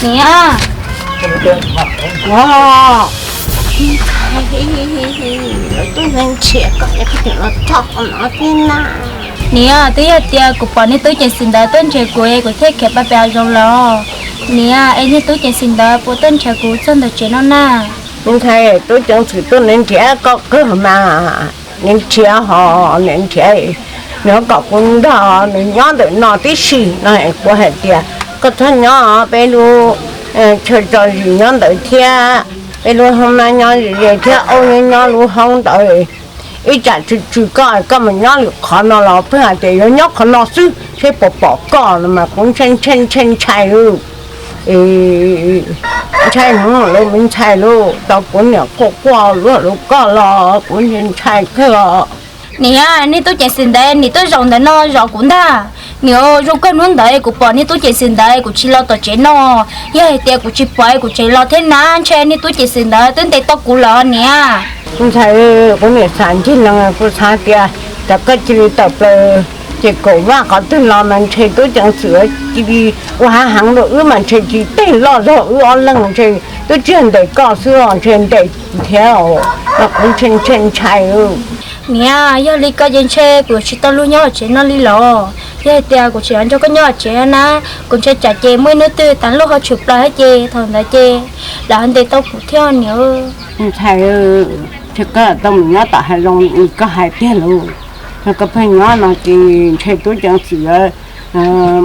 Niam, tuaj nrhiav koj es koj tseem los txog qhov no thiab na. Niam, twb yog tias kuv pom niag tub ceev xwm ntawd tuaj nrhiav kuv es kuv thiaj khiav pab pem hav zoov los. Niam, es niag tub ceev xwm ntawd puas tuaj nrhiav kuv txog ntawm tsev no na? Me ntxhais, tub ceev xwm tuaj nrhiav koj kawg mas, nws nrhiav ho, nws nrhiav, nws kom kuv nrog nws nyob ntawm no tib si no, kuv hais tias koj txhob nyob, peb lub chaw tso zis nyob ntawd thiab, peb lub hoob nab nyob ze thiab, aub nyob nyob lub hoob ntawd. Ib tsam tsw tsw koj, koj mus nyob lwm qhov no los pheej hais tias yuav nyob qhov no xwb, seb puas pom koj no mas kuv ntshai ntshai ntshai ntshai. Ntshai heev lawm me ntxhais lauj, tau kuv niam quaj quaj luaj rau koj los kuv ntshai ntshai kawg. Niam, niag tub ceev xwm ntawd nim tuaj zaum ntawm no zov kuv ntag. Niam, zoo kawg hnub ntawd kuv pom niag tub ceev xwm ntawd kuv tsis los tom tsev no. Yog hais tias kuv tsis pom kuv tseem los thiab na, ntshe niag tub ceev xwm ntawd twb ntes tau kuv lawm niam. Ntxhais, kuv niam xav ncig lees, kuv xav tias cov koj cia li tawm plaws ces kaum vaj qhov twg los mas ntshe tub ceev xwm cia li ua hav heev rau wb mas ntshe tsis tej loj zog wb ob leeg, ntshe twb tsis yog ntes koj xwb os, ntshe ntes thiab os, mas kuv ntshai ntshai ntshai. Niam, yog li ko ces ntshe kuv yuav tsis tau los nyob hauv tsev no li los. Yog hais tias kuv tseem nrog koj nyob hauv tsev na, kuv ntshai tsam ces muaj ib hnub twg tas luj ho tshwm plaws thiab ces thaum ntawd ces lawv ho ntes tau kuv thiab niam. Ntxhais, ntshe koj tau mus nyob tom hav zoov li koj hais tiag lauj. Yog koj pheej nyob no ces ntshe tub ceev xwm,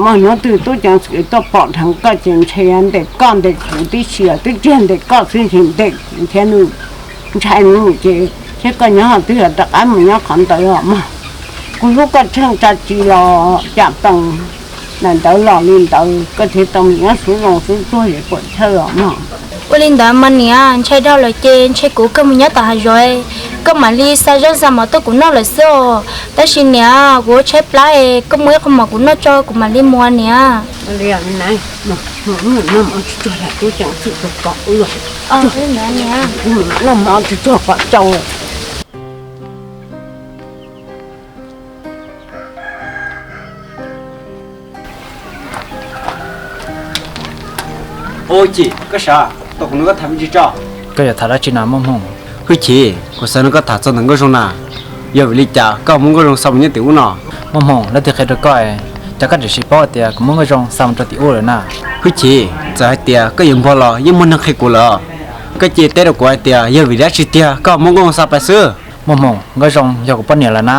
muaj hnub twg tub ceev xwm tuaj pom dheev koj ces ntshe ntes koj ntes kuv tib si, twb tsis yog ntes koj xwb ntshe ntes kuv thiab nawb. Ntshai nawb ces thiab koj nyob twb yog rov qab mus nyob qhov ntawd os mog. Kuv hlub koj tsheej tsa tsi los cas peem, ntawm ntawd los li ntawd koj thiaj tau mus nyob suab zoo suab tsuag es puam chawj os mog. Ua li ntawd mas niam, ntshai dhau lawm ces ntshe kuv kawg mus nyob tom hav zoov, koj mam li xa zaub xa mov tuaj kuv noj lawm xwb os. Tab sis niam, kuv tshaib plab es koj muab ib qho mov kuv noj tso kuv mam li mus niam. Noj mov tsuag tsuag kom tsau. Hwj Chim, koj sawv, tau kuv nrog koj tham me ntsis tso. Koj yuav tham dab tsi na Muaj Hmoo? Hwj Chim, kuv xav nrog koj tham txog ntawm Nkauj Zoo na. Yog vim li cas koj muab Nkauj Zoo xa mus nyob tim ub no? Muaj Hmoo, leej twg qhia rau koj, cas koj tseem paub hais tias kuv muab Nkauj Zoo xa mus rau tim ub lawm na? Hwj Chim, txawm hais tias koj yuav npog los yeej muaj neeg qhia kuv lawm. Koj cia li teb rau kuv hais tias yog vim dab tsi tiag koj muab Nkauj Zoo xa pais xwb. Muaj Hmoo, Nkauj Zoo yog kuv poj niam lawm na.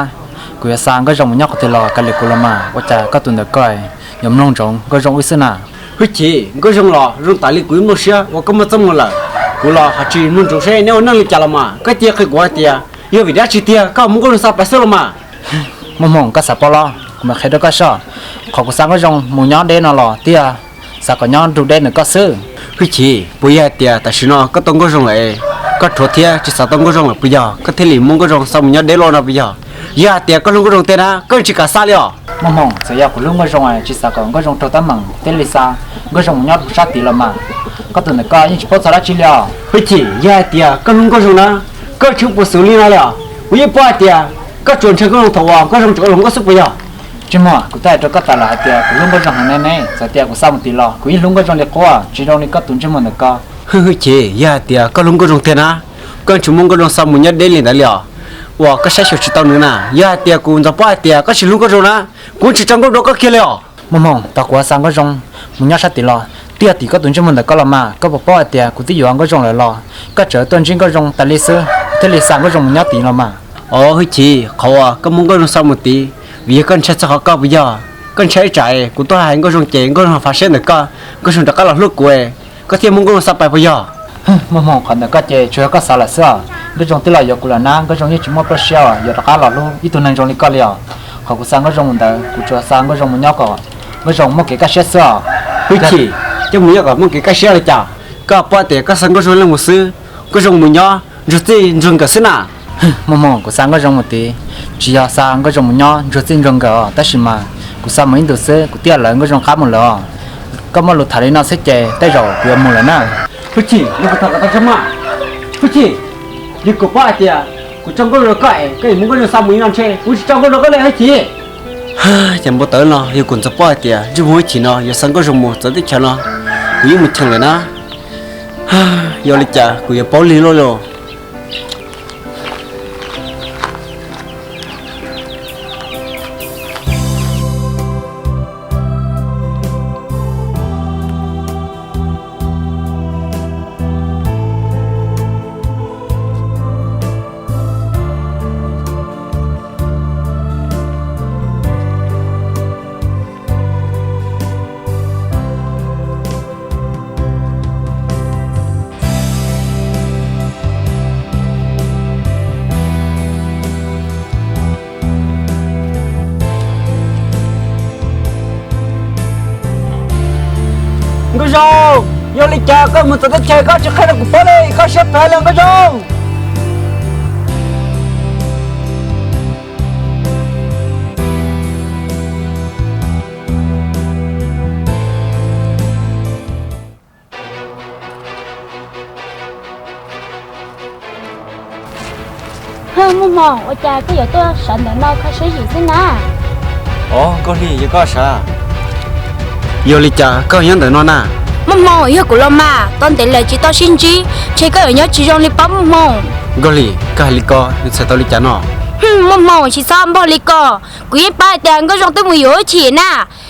Kuv yuav xa Nkauj Zoo mus nyob qhov twg los kav liam kuv los mas, ua cas koj tus ntawm koj yuav mloog ntsoov Nkauj Zoo wb xwb na? Hwj Chim, Nkauj Zoo los zoo tas li kuv ib muaj siab uas koj muaj txoj muag lawm. Kuv los ho tsis mloog ntsoov seb neb ua neej li cas los mas, koj cia li qhia kuv hais tias yog vim dab tsi tiag koj muab Nkauj Zoo xa pais xwb los mas. Muaj Hmoo, koj xav paub los kuv mam qhia rau koj soj. Qhov kuv xa Nkauj Zoo mus nyob deb no los twb yog xav kom nyob nrug deb ntawm koj xwb. Hwj Chim, puas yog hais tias tam sim no koj tau Nkauj Zoo lawm, koj rhuav thiab tsis xav tau Nkauj Zoo lawm puas yog koj thiaj li muab Nkauj Zoo xa mus nyob deb loj no puas yog? Yog hais tias koj hlub Nkauj Zoo tiag na, koj tsis kam xa li os. Muaj Hmoo, txawm yog kuv hlub Nkauj Zoo tsis xav kom Nkauj Zoo raug teeb meem thiaj li xa Nkauj Zoo mus nyob sab tid los mas, koj tus ntawm koj yeej tsis paub txog dab tsi li os. Hwj Chim, yog hais tias koj hlub Nkauj Zoo na, koj tsis puas xwm li no li os. Kuv yeej paub hais tias koj tsuas ntshai Nkauj Zoo thaum uas Nkauj Zoo tseem ua hluas nkauj xwb puas yog? Ntsej Muag, kuv twb hais rau koj tas lawm hais tias kuv hlub Nkauj Zoo heev ne ne, txawm tias kuv xa mus tid los kuv yeej hlub Nkauj Zoo li qub, tsis zoo li koj tus ntsej muag ntawm koj. Hwj Chim, yog hais tias koj hlub Nkauj Zoo tiag na, koj tsis muab Nkauj Zoo xa mus nyob deb li ntawd li os. Uas koj saib xyuas tsis tau nws na, yog hais tias kuv ntxov paub hais tias koj tsis hlub Nkauj Zoo na, kuv tsis tso Nkauj Zoo rau koj kiag li os. Muaj Hmoo, thaum kuv xa Nkauj Zoo mus nyob sab tid los twb yog tim koj tus ntsej muag ntawm koj los mas, koj puas paub hais tias kuv twb yuav Nkauj Zoo lawm los koj tseem tuaj ntsib Nkauj Zoo tas li xwb, kuv thiaj li xa Nkauj Zoo mus nyob tid los mas. Os Hwj Chim, qhov uas koj muab Nkauj Zoo xa mus tid, vim yog koj ntshai txog qhov koj puas yog? Koj ntshai ib tsam kuv tuaj hais Nkauj Zoo ces Nkauj Zoo fav siab ntawm koj, Nkauj Zoo rov qab los hlub kuv, koj thiaj muab Nkauj Zoo xa pais puas yog? Muaj Hmoo, qhov ntawm koj ces tsuas yog koj xav lawm xwb os. Nkauj Zoo twb los yuav kuv lawm na, Nkauj Zoo yeej tsis muaj plab siab uas yuav rov qab los hlub ib tug neeg zoo li koj li os. Qhov kuv xa Nkauj Zoo mus ntawd kuv tsuas xa Nkauj Zoo mus nyob kom Nkauj Zoo muaj kev kaj siab xwb os. Hwj Chim, coj mus nyob kom muaj kev kaj siab li cas? Koj paub tias koj xa Nkauj Zoo leej mus xwb, Nkauj Zoo mus nyob ntsuag txij ntsuag nkawm xwb na. Muaj Hmoo, kuv xa Nkauj Zoo mus tid, tsis yog xa Nkauj Zoo mus nyob ntsuag txij ntsuag nkawm os, tab sis mas kuv xa mus ib ntus xwb kuv twb lawv Nkauj Zoo qab mus lawm os. Koj muaj lus tham li no xwb ces tej zaum kuv yuav mus lawm na. Hwj Chim, yog kuv tham kom tau tso mas. Hwj Chim, yog kuv paub hais tias kuv tso Nkauj Zoo rau koj es koj yuav muab Nkauj Zoo xa mus li no ntshe kuv tsis tso Nkauj Zoo rau koj li Hwj Chim. Ces npau taws no yog kuv ntxov paub hais tias ntsej muag Hwj Chim no yuav xa Nkauj Zoo mus txawv teb chaws no, Kuv yeej mus cheem lawm na. Yog li cas kuv yuav paub lig luaj li. Nkauj Zoo, yog li cas koj mus txog teb chaws koj tsis qhia rau kuv paub li, koj siab phem lawm Nkauj Zoo. Muaj hmoo, ua cas koj yuav tuaj sawv ntawm no kho siab zim xwb na? Os, Nkauj Hli, yog koj sav. Yog li cas koj nyob ntawm no na? Muaj hmoo, yog kuv los mas, tau ntev lawm tsis tau sib ntsib, ntshe koj yuav nyob tsis zoo li pob Muaj hmoo. Nkauj Hli, koj hais li ko nws txhais tau li cas no? Muaj hmoo, tsis txhob npog li ko, kuv yeej paub hais tias Nkauj Zoo twb mus yuav ib chim na,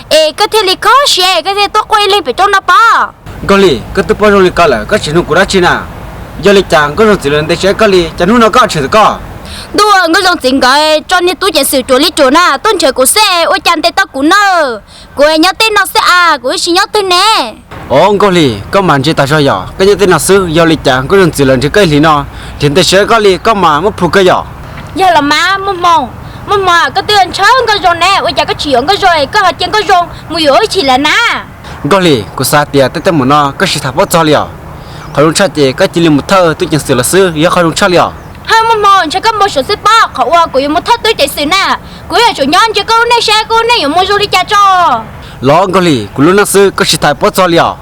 es koj thiaj li kho siab koj thiaj tuaj quaj ib leeg pem roob no pob. Nkauj Hli, koj twb paub zoo li ko lawm koj tseem nug kuv dab tsi na? Yog li cas Nkauj Zoo txiv lawv ntes siab koj li, cas hnub no koj tshwm ntawm koj? Ntuj, Nkauj Zoo txiv nkawd tso niag tub ceev xwm ruam li ruam na tuaj nrhiav kuv xwb, ua cas ntes tau kuv na? Kuv nyob tej no xwb as, kuv tsis nyob twg ne. Os, Nkauj Hli, koj mas ntse tas zog yom, koj nyob tej no xwb, yog li cas Nkauj Zoo txiv lawv nrhiav koj ib hlis no, nrhiav ntes siab koj li, koj mas muab plhu kawg yom. Yog los mas Muaj hmoo, Muaj hmoo, koj twb ntshaw Nkauj Zoo ne, ua cas koj tsis yuav Nkauj Zoo, koj ho cia Nkauj Zoo mus yuav ib chim lawm na? Nkauj Hli, kuv xav tias tej teeb meem no koj tsis tas paub txog li os. Qhov zoo tshaj ces koj cia li mus thawj tub ceev xwm los xwb, yog qhov zoo tshaj li os. Hawj, Muaj hmoo, ntshe koj npau suav xwb pob, qhov uas kuv yuav mus thawj tub ceev xwm na, kuv yuav tsum nyob ntsia koj lub neej saib koj lub neej yuav mus zoo li cas tso. Los Nkauj Hli, kuv lub neej xwb koj tsis tas paub txog li os.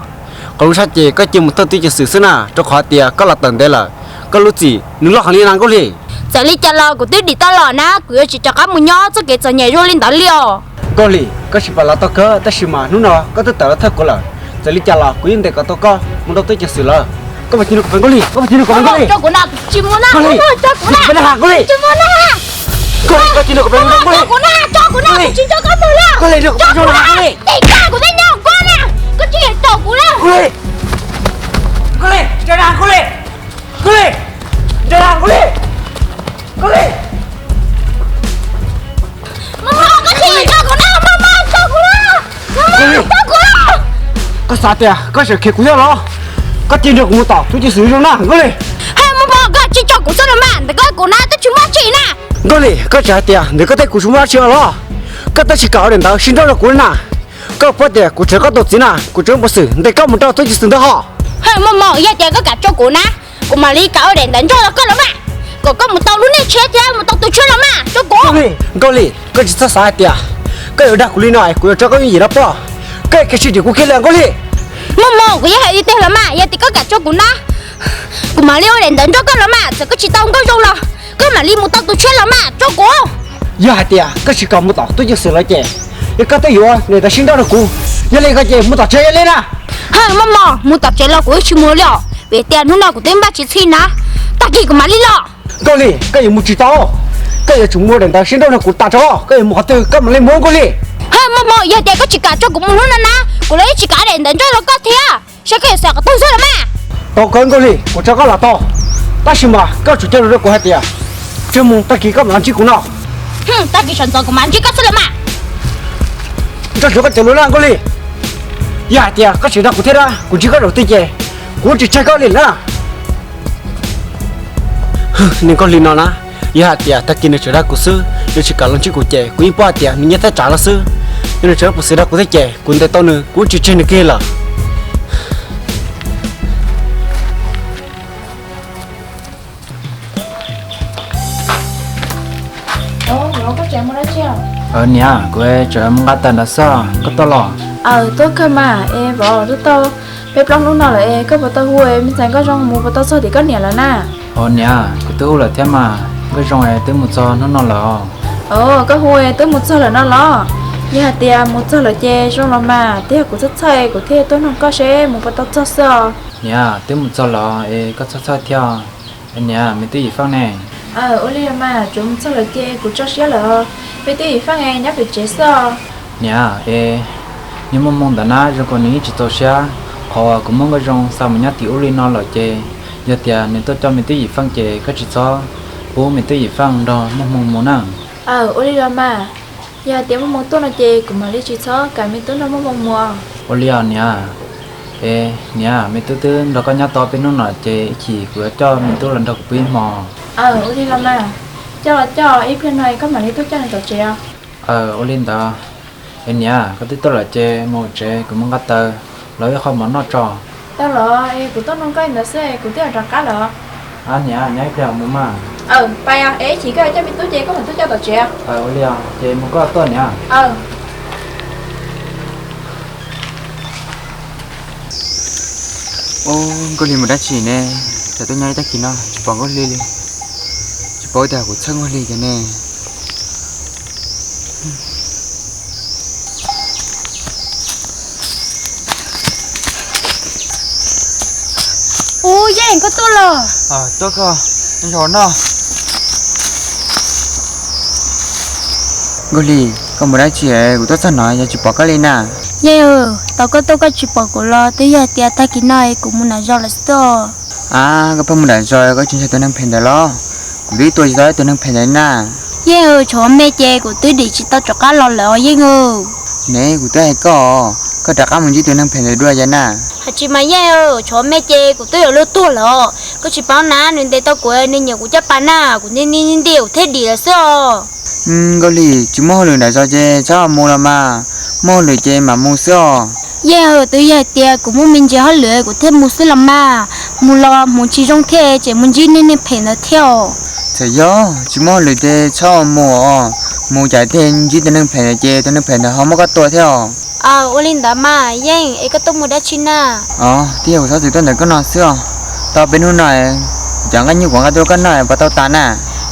Qhov zoo tshaj ces koj cia mus thawj tub ceev xwm xwb na, rau qhov tias koj los tawm ntev lawm, koj lub txim nws loj heev li na Nkauj Hli. Txawm li cas los kuv twb dim tau los na, kuv yuav tsis rov qab mus nyob txoj kev txom nyem zoo li ntawd li os. Nkauj Hli, koj tsis pom los tau kawg, tab sis mas hnub no koj twb tawm los thawj kuv lawm, txawm li cas los kuv yeej ntes kom tau koj mus rau tub ceev xwm lawm. Koj puas cia nrog kuv pais Nkauj Hli? Koj puas cia nrog kuv pais Nkauj Hli? Tso kuv na, tsis mus na, Nkauj Hli, tsis pais na Nkauj Hli. Nkauj Hli, koj cia nrog kuv pais Nkauj Hli? Tso kuv na, tso kuv na, kuv tsis nrog koj mus lawm. Nkauj Hli, nrog kuv pais Nkauj Hli. Tso kuv na, tso kuv na, koj tsis tso kuv na. Nkauj Hli, Nkauj Hli, nrog na Nkauj Hli. Nkauj Hli, nrog na Nkauj Hli. Nkauj Hli, Nkauj Hli, tso kuv na, Nkauj Hli, tso kuv na. Nkauj Hli, tso kuv na. Koj xav tias koj tseem khiav kuv thiab los? Koj cia nrog kuv mus tom tub ceev xwm zoo na Nkauj Hli. Hej, Muaj hmoo, koj tsis tso kuv xwb los mas, ntawm koj kuv na twb tsis muaj dab tsi na. Nkauj Hli, koj tseem hais tias ntawm koj thiab kuv tsis muaj dab tsi los? Koj twb tsis kam ua daim ntawv sib nrauj rau kuv na. Koj paub tias kuv tseem koj tus txiv na, kuv tseem muaj peev xwm ntes koj mus rau tub ceev xwm ntawd hos. Hej, Muaj hmoo, yog tias koj kam tso kuv na, kuv mam li kam ua daim ntawv nrauj rau koj los mas, kom koj mus tau lub neej tshiab thiab mus tau tus tshiab los mas, tso kuv. Nkauj Hli, koj tsis txhob xav hais tias koj yuav dag kuv li no kuv yuav tso koj yooj yim no pob. Koj yuav khiav tsis dim kuv kiag li Nkauj Hli. Muaj hmoo, kuv yeej hais li tiag los mas, yog tias koj kam tso kuv na, kuv mam li ua daim ntawv nrauj koj los mas, txawm koj tsis tau Nkauj Zoo los koj mam li mus tau tus tshiab los mas, tso kuv. Yog hais tias koj tsis kam mus tom tub ceev xwm lawm ces, yog koj twb yuav daim ntawv sib nrauj rau kuv, yog li koj ces mus tom tsev li na. Hej, Muaj hmoo, mus tom tsev los kuv yeej tsis mus li os, vim tias hnub no kuv twb npaj tsis txhij na, tag kis kuv mam li los. Nkauj Hli, koj yuav mus tsis tau, koj yuav tsum mus ua daim ntawv sib nrauj rau kuv tas tso, koj yuav mus qhov twg koj mam li mus Nkauj Hli. Hej, Muaj hmoo, yog tias koj tsis kam tso kuv mus hnub no na, kuv los yeej tsis kam ua daim ntawv nrauj rau koj thiab, saib koj yuav xav kom tag xwb los mas. Tau kawg Nkauj Hli, kuv tso koj los tau, tab sis mas koj tsum cia lus rau kuv hais tias, tsis mus tag kis koj mam los ntsib kuv no. Tag kis sawv ntxov kuv mam ntsib koj xwb los mas. Nco ntsoov koj cov lus na Nkauj Hli. Yog hais tias koj tseem dag kuv thiab na, kuv ntsib koj zaum twg ces kuv tsis tseg koj li na. Niag Nkauj Hli no na, yog hais tias tag kis nws tseem dag kuv xwb, nws tsis kam los ntsib kuv ces kuv yeej paub hais tias nws nyob thaj tsam no xwb. Yog nws tseem muaj peev xwm dag kuv thiab ces kuv ntes tau nws, kuv tsis tseg nws kiag lawm. Niam, kuv tseem mus nqa tas ntawd xwb, koj tau los? Aws, tuaj kawg mas. Es vauv, twb tau peb plaub hnub no lawm es koj puas tau hu me ntxhais Nkauj Zoo mus puas tau txog tim koj niam lawm na? Aws niam, kuv twb hu lawm thiab mas, Nkauj Zoo twb mus txog hnub no lawm. Aws, koj hu twb mus txog lawm no los? Yog hais tias mus txog lawm ces zoo los mas, twb yog kuv txhawj txhawj kuv thiaj tuaj nug koj seb mus puas tau txog xwb os. Niam, twb mus txog los es koj txhawj txhawj thiab. Niam, me tub Yim Feej ne? Ua li los mas, tsuav mus txog lawm ces kuv tso siab lawm os. Me tub Yim Feej nyob pem tsev xwb os. Niam, es nws muaj hmoo ntawd na, zoo nkaus nws yeej tsis txaus siab qhov uas kuv muab Nkauj Zoo xa mus nyob tim ub li no lawm ces yog tias nws tuaj coj me tub Yim Feej ces koj tsis txhob pub me tub Yim Feej nrog muaj hmoo mus na. Ua li los mas, yog tias muaj hmoo tuaj no ces kuv mam li tsis txhob kam me tub nrog muaj hmoo mus. Ua li os niam. Es niam, me tub twb nrog koj nyob tau peb hnub no ces ib chim kuv yuav coj me tub los nrog kuv pw ib hmo. Ua li los mas, coj los coj ib pliag no koj mam li tuaj coj nws tom tsev os. Ua li ntawd. Es niam, koj twb tuaj lawm ces mus tsev, kuv mus nqa taws los ua ib qho mov noj tso. Tau los, kuv tuaj nug koj li ntawd xwb, kuv twb yuav rov qab lawm. Niam, nyob ib pliag mus mas. Pais, es ib chim koj coj me tub ces koj mam tuaj coj tom tsev. Ua li os, ces mus koj tuaj niam. Ub, Nkauj Hli mus dab tsi ne? Tsam tuaj nyob ib tag kis no tsis pom Nkauj Hli li, tsis paub tias kuv txhawj Nkauj Hli tiag ne. Ub, Yeej, koj tuaj los? Tuaj koj, zaum no. Nkauj Hli, koj mus dab tsi es kuv tuaj txog no yog tsis pom koj li na? Yeej, tau koj tuaj koj tsis pom kuv los twb yog tias tag kis no es kuv mus nram zos lawm xwb os. Ab, koj pheej mus nram zos koj tsis ntshai tus neeg phem ntawd los? Kuv twb tua tsis tau tus neeg phem ntawd na. Yeej, tshuav me ces kuv twb dim tsis tau rov qab los lawm os Yeej. Ne, kuv twb hais koj, koj rov qab mus ntsib tus neeg phem ntawd dua yog na. Hais tsis mas Yeej, tshuav me ces kuv twb yuav luag tuag lawm. Koj tsis paub na, nws ntes tau kuv, nws nyiam kuv caj pas na, kuv nti nti nti kuv thiaj dim lawm xwb os. Nkauj Hli, tsis muaj hauj lwm nram zos ces txhob mus los mas, muaj hauj lwm ces mam mus xwb os. Yeej, twb yog hais tias kuv muaj me ntsis hauj lwm kuv thiaj mus xwb los mas, mus los hmoov tsis zoo thiab tseem mus ntsib niag neeg phem ntawd thiab os. Txawm yog tsis muaj hauj lwm ces txhob mus os, mus cas thiaj ntsib tus neeg phem ntawd ces tus neeg phem ntawd ho muab koj tua thiab os. Ua li ntawd mas Yeej, es koj tuaj mus dab tsi na? Os, twb yog kuv txhob txwm tuaj ntawm koj no xwb os. Tau peb hnub no, cov nqaij nyuj kuv nqa tuaj rau koj noj puas tau tas na?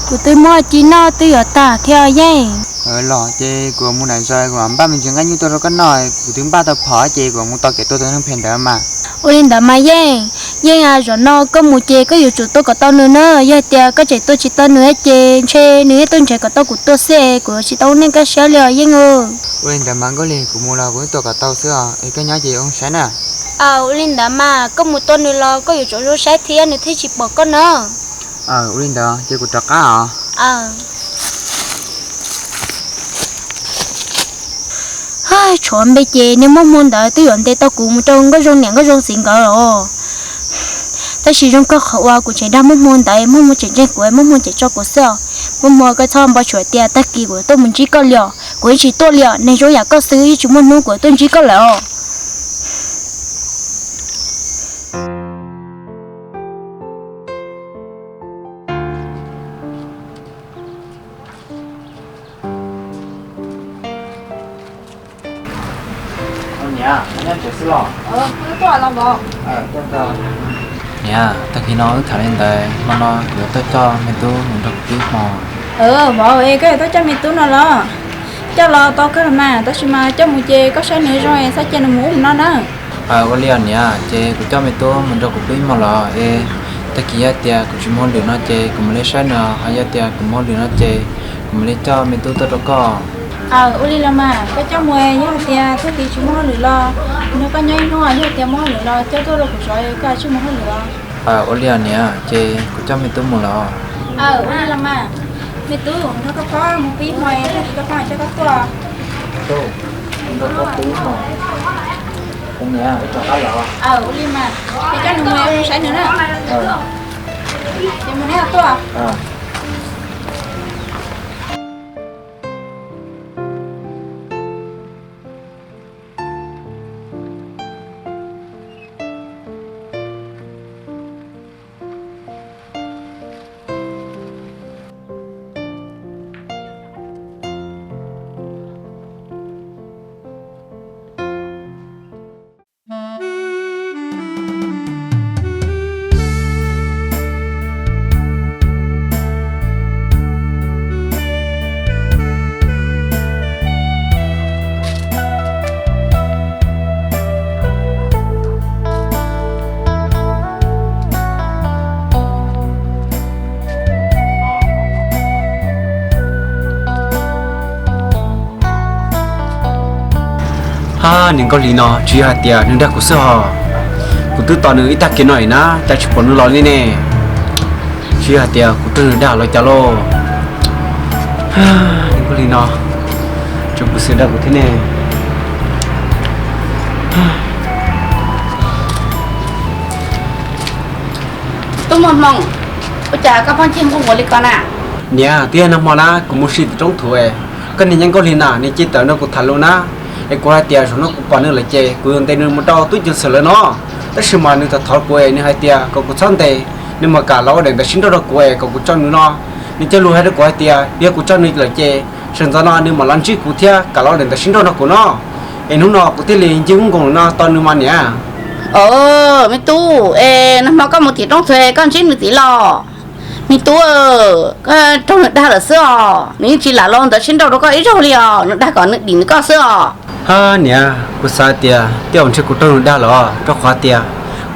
Kuv twb muab ci noj twb yuav tas thiab Yeej. Los ces kuv mus nram zos kuv mam npaj me ntsis nqaij nyuj tuaj rau koj noj, kuv twb npaj tau phom ces kuv mus tos kev tua tus neeg phem ntawd mas. Ua li ntawd mas Yeej, Yeej, zaum no koj mus ces koj yuav tsum tua kom tau nws na, yog tias koj tseem tua tsis tau nws ces ntshe nws yeej tuaj nrhiav kom tau kuv tua xwb, kuv yuav tsis tau ua neej kaj siab li os Yeej. Ua li ntawd mas Nkauj Hli, kuv mus los kuv tua kom tau xwb os, es koj nyob ces ua saib na. Ua li ntawd mas koj mus tua nws los koj yuav tsum zoo saib thiab nws thiaj tsis pom koj na. Ua li ntawd ces kuv rov qab os. Tshuav npe ces niag Muaj Hmoo ntawd twb yuav ntes tau kuv mus rau Nkauj Zoo niam Nkauj Zoo txiv nkawd os. Tab sis zoo kawg qhov uas kuv tseem dag Muaj Hmoo ntawd, Muaj Hmoo tseem ntseeg kuv, Muaj Hmoo tseem tso kuv xwb os. Muaj Hmoo, koj txhob npau suav tias tag kis kuv tuaj mus ntsib koj li os, kuv yeej tsis tuaj li os, neeg zoo yam koj xwb yeej tsis muaj hnub kuv tuaj ntsib koj lawm os. Niam, tag kis no wb tham li ntawd, hmo no kuv yuav tuaj coj me tub mus nrog kuv pw ib hmo. Vauv, es koj yuav tuaj coj me tub no los? Coj los tau kawg los mas, tab sis mas coj mus ces koj saib nws zoo es txhob cia nws mus ub mus no na. Ua li os niam, ces kuv coj me tub mus nrog kuv pw ib hmo los es tag kis yog tias kuv tsis muaj hauj lwm no ces kuv mam li saib nws, ho yog tias kuv muaj hauj lwm no ces kuv mam li coj me tub tuaj rau koj. Ua li los mas koj coj mus, yog hais tias tag kis tsis muaj hauj lwm los nrog koj nyob ib hnub, yog tias muaj hauj lwm los coj tuaj rau kuv zov, koj tsij mus hauj lwm os. Ua li os niam, ces kuv coj me tub mus los. Ua li los mas, me tub, nrog koj phob mus pw ib hmo, tag kis koj phob coj koj tuaj. Tub, nrog koj pw ib hmo, niam, wb rov qab los. Ua li mas, ces coj nws mus, saib nws na. Ces mus neb tuaj. Niam Nkauj Hli no tsis yog hais tias nws dag kuv xwb hos, kuv twb tos nws ib tag kis no na cas tsis pom nws los li ne. Tsis yog hais tias kuv raug nws dag los cas lauj? Niam Nkauj Hli no tseem kuv xwm dag kuv thiab ne. Tub Muaj Hmoo, ua cas koj pheej ntsej muag li ko na? Niam, twb yog nag hmo na kuv mus si tim roob thuv, koj niag nyab Nkauj Hli na nws cia li tawm nrog kuv tham lus na. Es kuv hais tias zaum no kuv pom nws lawm ces kuv yuav ntes nws mus rau tub ceev xwm lawv no. Tab sis mas nws tau thov kuv es nws hais tias kom kuv txhob ntes, nws mam kam los ua daim ntawv sib nrauj rau kuv es kom kuv tso nws no. Nws cog lus hais rau kuv hais tias yog kuv tso nws lawm ces sawv ntxov no nws mam los ntsib kuv thiab kam los ua daim ntawv sib nrauj nrog kuv no. Es hnub no kuv thiaj li ncig ub nkoos no tos nws mas niam. Os, me tub, es nag hmo koj mus tim roob thuv koj ntsib nws tid los? Me tub, koj raug nws dag lawm xwb os, nws yeej tsis lam los ntawd sib nrauj rau koj ib zaug li os, nws dag kom nws dim nws koj xwb os. Hab niam, kuv xav hais tias tej zaum ntshe kuv raug nws dag lawm, rau qhov tias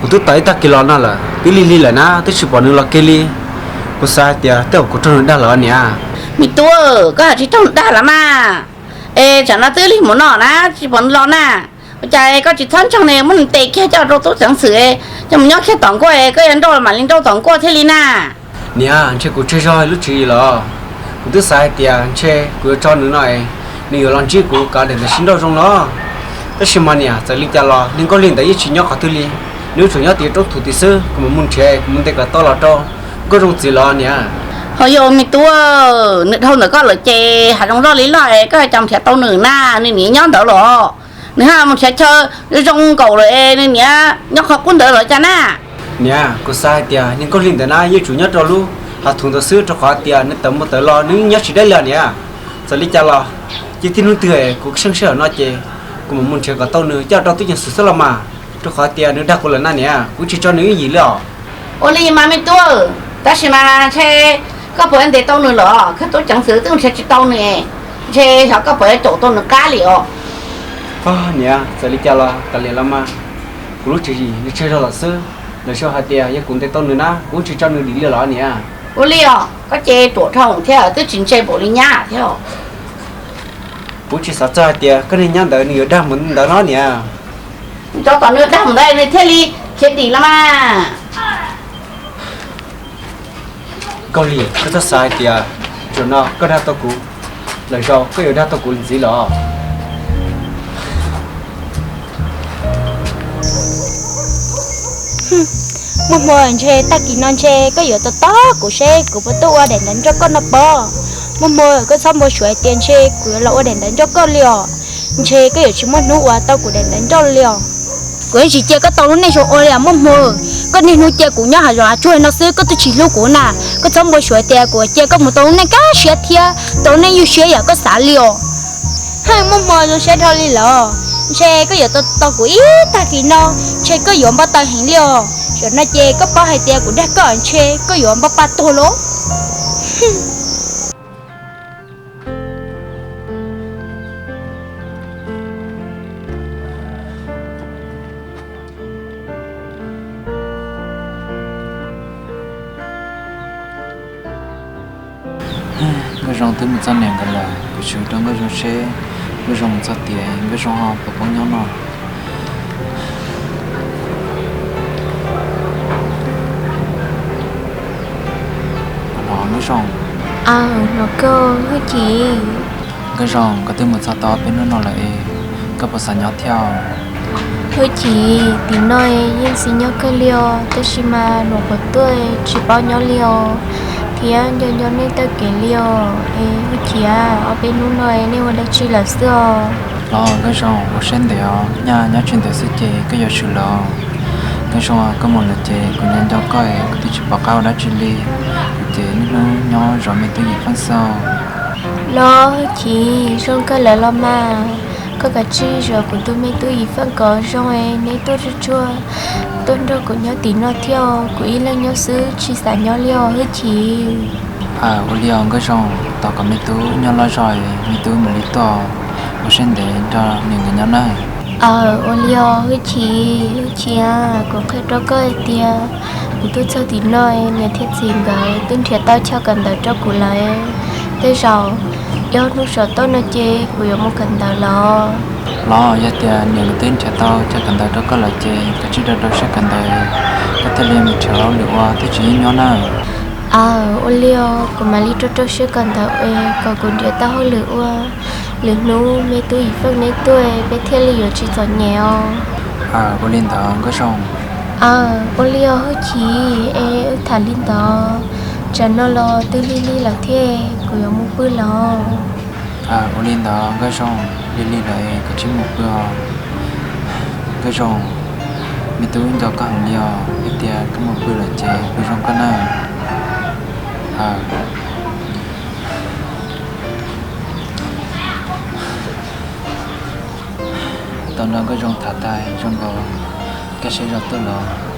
kuv twb tos ib tag kis los no lawm, twb lig lig lawm na twb tsis pom nws los kiag li. Kuv xav hais tias tej zaum kuv raug nws dag lawm niam. Me tub, koj hais tsis raug nws dag los mas. Es tsam no twb lig mus no na tsis pom nws los na. Ua cas koj tsis txhob ntseeg ne, muab nws ntes kiag coj rau tub ceev xwm, coj mus nyob kiag tom nkuaj, koj yuav nrauj mam li nrauj tom nkuaj thiaj li na. Niam, ntshe kuv tseg zog lub tswv yim los. Kuv twb xav hais tias ntshe kuv yuav tso nws no, nws yuav los ntsib kuv kom daim ntawv sib nrauj zoo no. Tab sis mas niam, txawm li cas los niag Nkauj Hli ntawd yeej tsis nyob qhov twg li, nws tsuas nyob tim roob thuv tid xwb, kuv mam mus nrhiav kuv mus ntes kom tau los rau Nkauj Zoo txiv los niam. Ho yog me tub, nws dhau ntawm koj lawm ces hav zoov loj li loj es koj cas nrhiav tau nws na, nws niam nyob ntawd los. Nws haj mus nrhiav chaw zoo nkaus lawm es nws niam nyob qhov qub ntawd los cas na. Niam, kuv xav hais tias niag Nkauj Hli ntawd na yeej tsuas nyob rau lub hav thuv ntawd xwb, rau qhov tias nws tawm mus tawm los nws nyob tsis deb li niam. Txawm li cas los cia tib hnub twg kuv seej sij hawm no ces kuv mam mus nrhiav kom tau nws coj rau tub ceev xwm xwb los mas, rau qhov tias nws dag kuv lawm na niam, kuv tsis tso nws ib yim li os. Ua li mas me tub, tab sis mas ntshe koj puas ntes tau nws los, koj tub ceev xwm twb nrhiav tsis tau nws, ntshe xyov koj puas caum tau nws qab li os. Niam, txawm li cas los kav liam los mas, kuv lub tswv yim nws tseg zog lawm xwb, lawv sau hais tias yog kuv ntes tau nws na kuv tsis tso nws dim li los niam. Ua li os, koj ces ruam dhau thiab twb tsis ntse npaum li nyab thiab. Kuv tsis xav txog hais tias koj niag nyab ntawd nws yuav dag mus ntawd no niam. Tso kom nws dag mus ntawd nws thiaj li khiav dim los mas. Nkauj Hli, koj txhob xav hais tias zaum no koj dag tau kuv, lwm zaus koj yuav dag tau kuv ntxiv los. Muaj hmo ntshe tag kis no ntshe koj yuav tos tos kuv seb kuv puas tuaj ua daim ntawv nrauj koj no pob. Muaj hmo koj txhob npau suav hais tias ntshe kuv yuav los ua daim ntawv nrauj koj li os. Ntshe koj yuav tsis muaj hnub ua tau kuv daim ntawv nrauj li os. Kuv yeej tsis cia koj tau lub neej zoo ua li os Muaj hmo. Koj niaj hnub cia kuv nyob hav zoov hav tsuag no xwb koj twb tsis hlub kuv na. Koj txhob npau suav hais tias kuv cia koj mus tau lub neej kaj siab thiab tau lub neej ywj siab yam koj xav li os. Hwj, Muaj hmo zoo siab dhau li los. Ntshe koj yuav tos kuv ib tag kis no, ntshe koj yuav npau taws heev li os. Zaum no ces koj paub hais tias kuv dag koj ntshe koj yuav npau pa tuag lauj. Nkauj Zoo twb mus txog niam nkawd lawm, kuv sim hu rau Nkauj Zoo seb Nkauj Zoo mus txog tias Nkauj Zoo ho puas poob nyob no. Los Nkauj Zoo. Aw, los koj Hwj Chim. Nkauj Zoo, koj twb mus txog tau ob peb hnub no lawm es koj puas xav nyob thiab? Hwj Chim, tim no yeej xis nyob kawg li os, tab sis mas luag quas tuaj tsis paub nyob li os, thiab nco nco nej tag kev li os. Es Hwj Chim, ob peb hnub no nej ua dab tsi lawm xwb os? Los Nkauj Zoo, ua siab ntev os, nyaj nyob tsis ntev xwb ces koj yuav swm lawm. Nkauj Zoo, koj mus lawm ces kuv nco nco koj es kuv twb tsis pom qab ua dab tsi li. Kuv ces niaj hnub nyob zov me tub Yim Feej xwb. Los Hwj Chim, zoo kawg lawm los mas, koj kav tsij zov kuv tus me tub Yim Feej kom zoo es neb tuaj tsuag tsuag tuaj nrog kuv nyob tim no thiab, kuv ib leeg nyob xwb tsis xav nyob li os Hwj Chim. Aw, ua li os Nkauj Zoo, tos kom me tub nyob loj zog es me tub mam li tuaj, ua siab ntev nrog niam nkawd nyob nawb. Aw, ua li os Hwj Chim. Hwj Chim a, kuv qhia rau koj hais tias kuv tuaj txog tim no, niam thiab txiv nkawd twb nrhiav tau chaw kawm ntawv rau kuv lawm. Tej zaum ib ob hnub saum toj no ces kuv yuav mus kawm ntawv los. Los yog tias niam nkawd twb nrhiav tau chaw kawm ntawv rau koj lawm ces koj tsij rau rau siab kawm ntawv, koj thiaj li mus nrhiav hauj lwm ua thiaj tsis nyuaj nyuaj na. Aw, ua li os, kuv mam li rau rau siab kawm ntawv es kom kuv nrhiav tau hauj lwm ua, lwm hnub me tub Yim Feej neb tuaj peb thiaj li yuav tsis txom nyem os. Aw, ua li ntawd Nkauj Zoo. Aw, ua li os Hwj Chim, es wb tham li ntawd, tsam no los twb lig lig lawm thiab, kuv yuav mus pw lawm. Aw, ua li ntawd Nkauj Zoo, lig lig lawm es koj tsij mus pw os. Nkauj Zoo, me tub nco koj heev li os, yog tias koj mus pw lawm ces pw zoo koj na. Aw, tau nrog Nkauj Zoo tham tag zoo nkaus, kaj siab zog tuaj los.